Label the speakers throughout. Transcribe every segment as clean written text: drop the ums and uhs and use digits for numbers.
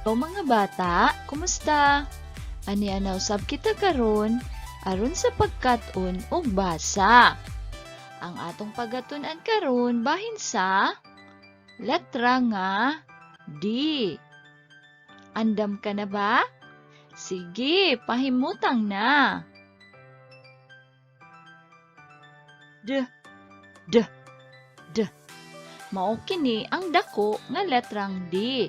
Speaker 1: Hello, mga bata, kumusta? Ani usab kita karon aron sa pagkat-on ug basa. Ang atong pagatun-an karon bahin sa letra nga D. Andam ka na ba? Sige, pahimutang na. D, D, D. Mao kini ang dako nga letrang D.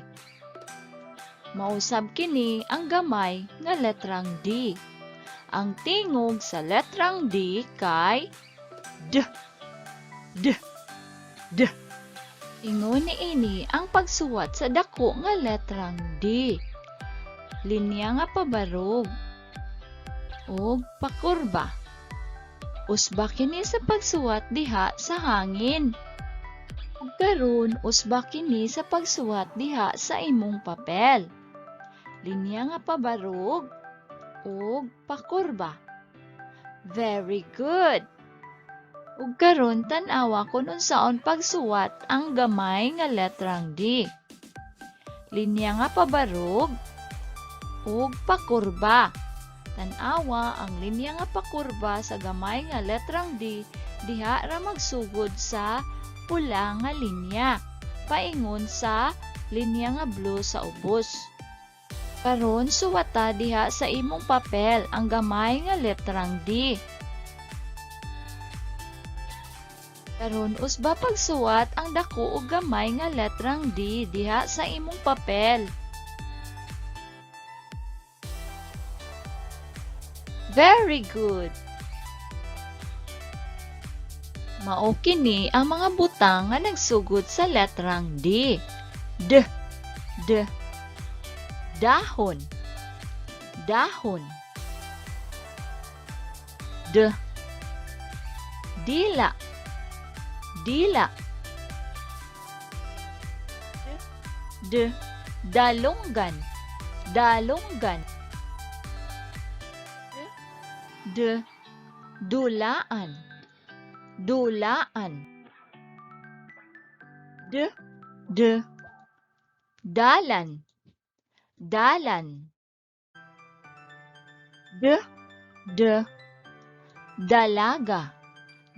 Speaker 1: Mausab kini ang gamay nga letrang D. Ang tingog sa letrang D kay D, D, D. Ingon niini ang pagsuwat sa dako nga letrang D. Linya nga pabarog ug pakurba. Usba kini sa pagsuwat diha sa hangin. Ug karon usba kini sa pagsuwat diha sa imong papel. Linya nga pabarog ug pakurba. Very good! Ug karon tan-awa kon unsaon pagsuwat ang gamay nga letrang D. Linya nga pabarog ug pakurba. Tan-awa ang linya nga pakurba sa gamay nga letrang D diha ra magsugod sa pula nga linya paingon sa linya nga blue sa ubos. Karon suwata diha sa imong papel ang gamay nga letrang D. Karon usba pagsuwat ang dako ug gamay nga letrang D diha sa imong papel. Very good! Mao kini ang mga butang nga nagsugod sa letrang D. D, D. Dahon, dahon. D, dila, dila. D, dalunggan, dalunggan. D, dulaan, dulaan. D, D, dalan, dalan. D, D, dalaga,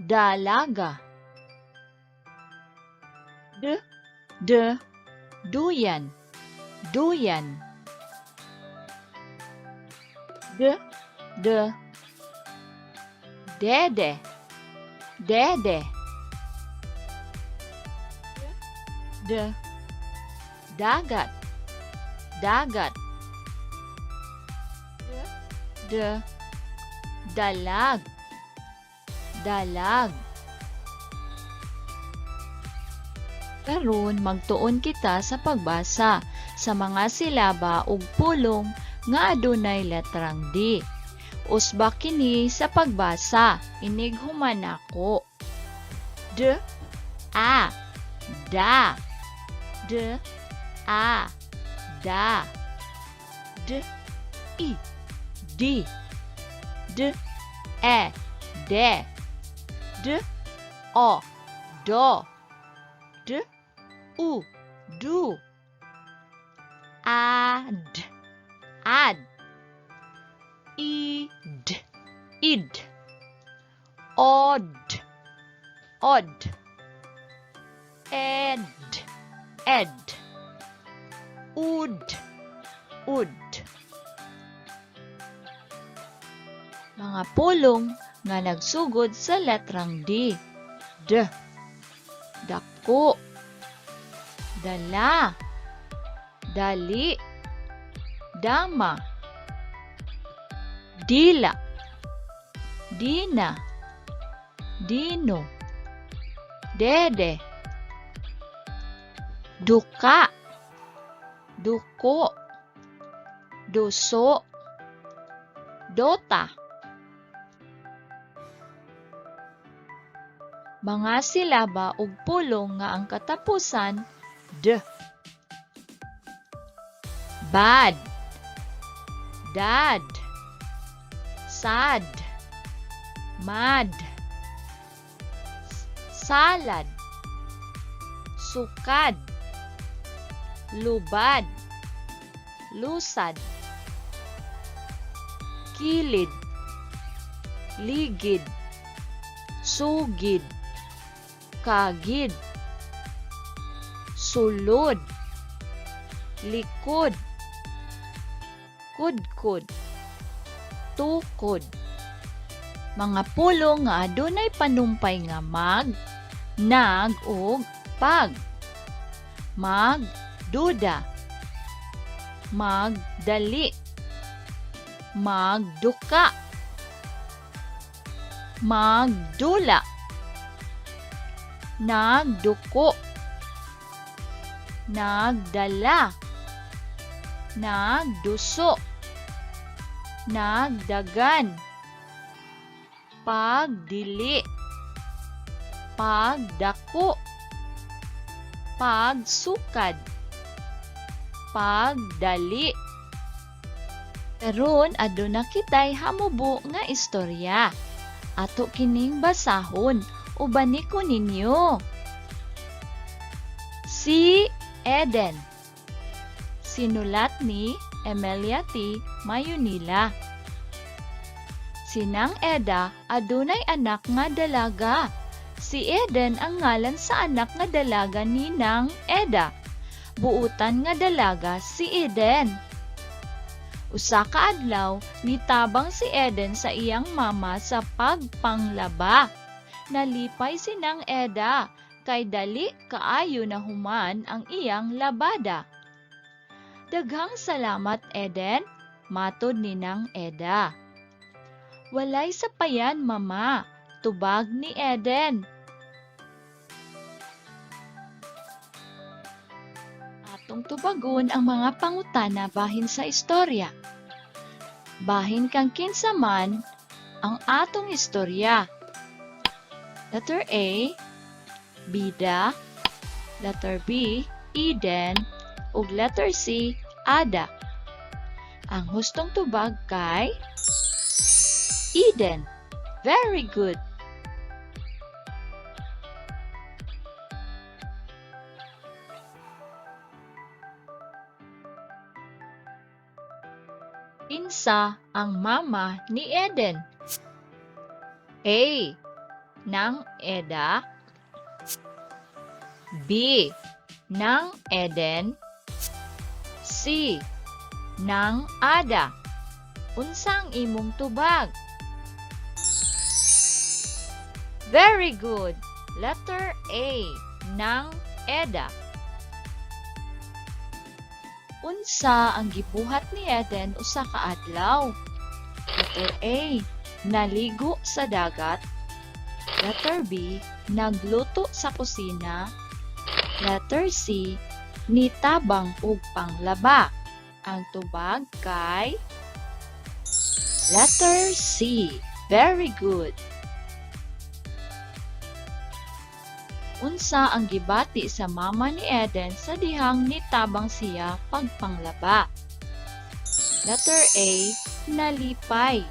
Speaker 1: dalaga. D, D, duyan, duyan. D, D, dede, dede. D, dagat, dagat. D, dalag, dalag. Karon magtuon kita sa pagbasa sa mga silaba ug pulong nga adunay letrang D. Usba kini sa pagbasa inig human nako. D, A, da. D, A, da. D, I, di. D, E, de. D, O, do. D, U, du. A, D, ad. I, D, id. Od, od. Ed, ed. Ud, ud. Mga pulong nga nagsugod sa letrang D. D, dako, dala, dali, dama, dila, dina, dino, dede, duka, duko, duso, dota. Mga silaba ug pulong nga ang katapusan D. Bad, dad, sad, mad, salad, sukad, lubad. Lusad, kilid, ligid, sugid, kagid, sulod, likod, kudkod, tukod. Mga pulong nga adunay panumpay nga mag, nag ug pag. Mag duda, magdali, magduka, magdula, nagduko, nagdala, nagduso, nagdagan, pagdili, pagdako, pagsukad, pagdali. Karon aduna kitay hamubo nga istorya. Ato kining basahon, ubani ko ninyo. Si Eden. Sinulat ni Emilia T. Mayunila. Si Nang Eda adunay anak nga dalaga. Si Eden ang ngalan sa anak nga dalaga ni Nang Eda. Buutan nga dalaga si Eden. Usa ka adlaw, nitabang si Eden sa iyang mama sa pagpanglaba. Nalipay si Nang Eda kay dali kaayo nahuman ang iyang labada. "Daghang salamat, Eden," matod ni Nang Eda. "Walay sapayan, Mama," tubag ni Eden. Atong tubagon ang mga pangutana bahin sa istorya. Bahin kang kinsa man ang atong istorya? Letter A, bida. Letter B, Eden. Ug letter C, Ada. Ang hustong tubag kay Eden. Very good. Kinsa ang mama ni Eden? A. Nang Eda. B. Nang Eden. C. Nang Ada. Unsa ang imong tubag? Very good. Letter A. Nang Eda. Unsa ang gibuhat ni Eden usa ka adlaw? Letter A. Naligo sa dagat. Letter B. Nagluto sa kusina. Letter C. Nitabang og panglaba. Ang tubag kay letter C. Very good. Unsa ang gibati sa mama ni Eden sa dihang nitabang siya pagpanglaba? Letter A, nalipay.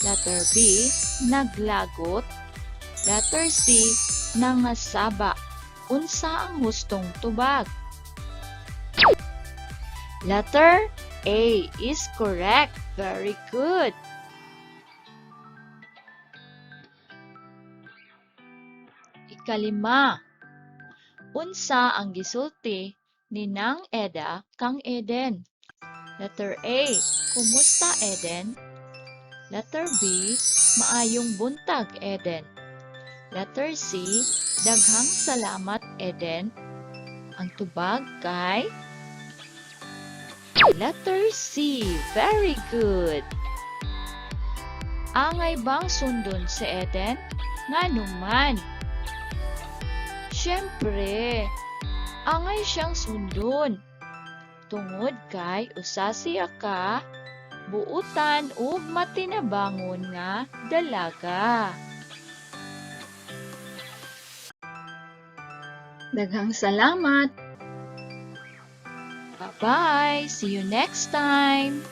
Speaker 1: Letter B, naglagot. Letter C, nangasaba. Unsa ang hustong tubag? Letter A is correct. Very good. Ikalima, unsa ang gisulti ni Nang Eda kang Eden? Letter A, "Kumusta, Eden?" Letter B, "Maayong buntag, Eden." Letter C, "Daghang salamat, Eden." Ang tubag kay letter C. Very good. Angay bang sundon si Eden? Ngano man? Siyempre, angay siyang sundon. Tungod kay usa siya ka buutan ug matinabangon nga dalaga. Daghang salamat. Bye-bye. See you next time.